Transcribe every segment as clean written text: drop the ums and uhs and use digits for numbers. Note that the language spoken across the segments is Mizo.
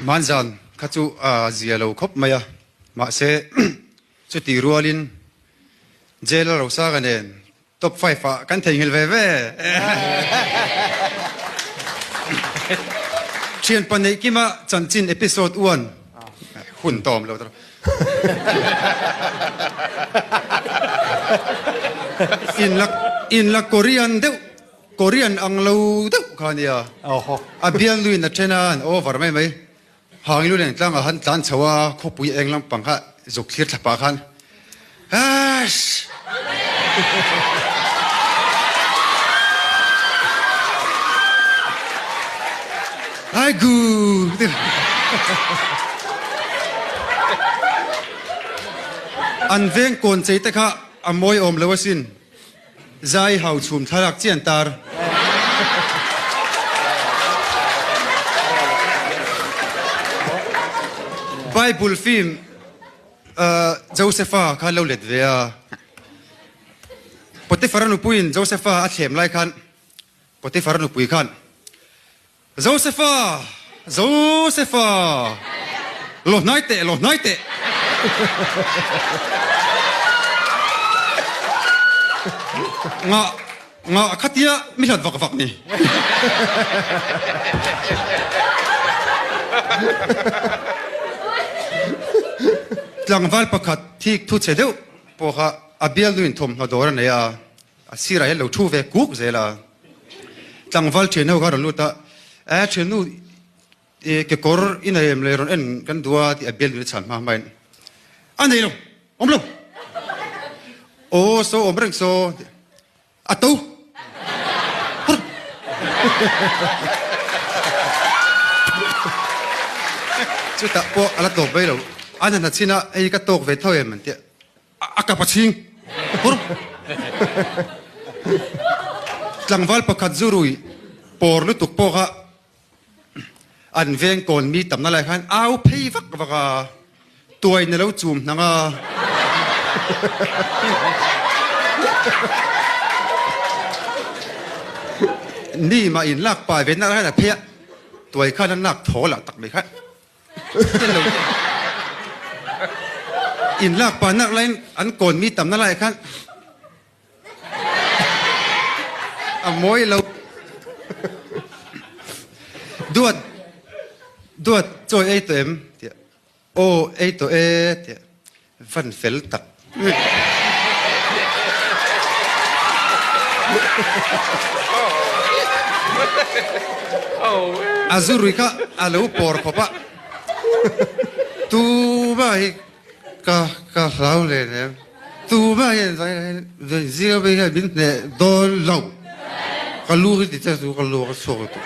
Hmanzan kha chu a zia lo khawp mai a, mahse chutih rualin Jail a Rosanga nen Top five ah kan theihnghilh ve ve. Thianpa neih kima chanchin episode one hun tawm lo tawh. Inla inla Korean deuh Korean ang lo deuh kha nia. A bialnuin a then a an over mai mai. Hang lu leng tlangah han tlan chho a, khawpui eng lampang kha zuk thlir thla pah khan Ash! Aigu! An veng kawn chei te kha a mawi awm lo asin. Zai hau chhum thlalak chi an tar. Bible film Josepha kha lo let ve a. Potiphar-a nupuiin Josepha a thlem lai khan Potiphar-a nupui khan Josefa! Josefa! Lo hnai teh, lo hnai teh! Ngah, ngah khatia mi hlat vak vak ni. Tlangval pakhat thik thu chhe deuh pawh kha a bialnuin thawmhnaw dawr a nei a, A sirah hian lo thu ve kuk zel a, tlangval thian ho kha rawn lut a, eh thiannu i kekawr i nei em le rawn en kan duh a tih a bial nuna chhan hma hmain a nei lo, awm lo, aw saw awm reng saw a to hur chutah pawh a la tawp mai lo, a hna chhin a hei ka tawk ve tho em an tia. A kap a chhing hur. Tlangval pakhat zu rui pawr lutuk pawh kha an veng kawn mi tamna lai khan au phei vak vak a, tuai na lo chum hnang a. Ni mah in lak pai ve nak lai khan a phei a, tuai khan a nak thaw lah tak mai khan. In lak pa nak laiin an kawn mi tamna laiah khan a mawi lo. Duat, duat chawi ei tawh em? Tiah, aw ei tawh e tiah van fel tak. A zu rui kha a lo pawr khawp a, Tuma hi ka ka hlau len em? Tuma hian zing ami hian min hneh dawn lo. Ka lu hi ti che chu ka lu a chhuak lutuk.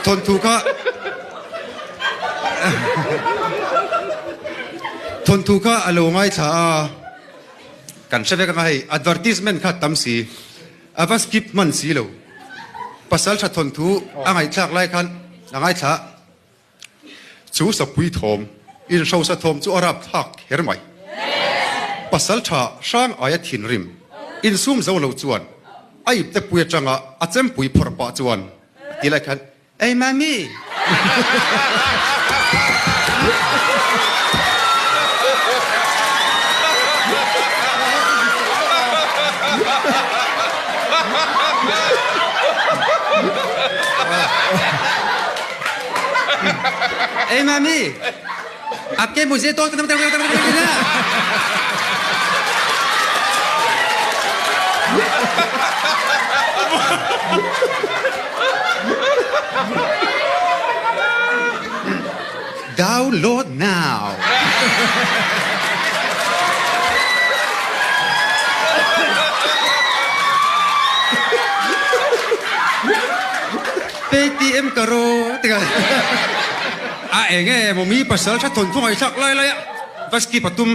Thawnthu kha Thawnthu kha a lo ngaithla a, kan hre vek anga hei advertisement kha tam si. A va skip hman si lo. Pasal tha thawnthu a ngaihthlak lai khan a ngaithla. Chu sapui thawm, inhrosa thawm chu a rap thlak kher mai. Pasal tha hrang aia thinrim, insum zo lo chuan a ipte pui atanga a chempui phawrh pah chuan a ti lai khan, Ei Mami! Ei Mami! Aapke mujhe to Download now! Paytm karo ti A eng emaw mi pasal tha thawn thungai thlak lai lai a va skip a tum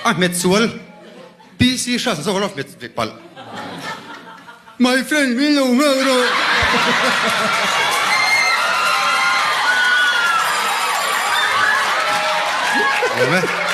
a hmet sual PC hras zawk lo hmet ve palh. My friend min lo nghak rawh. Lawm e.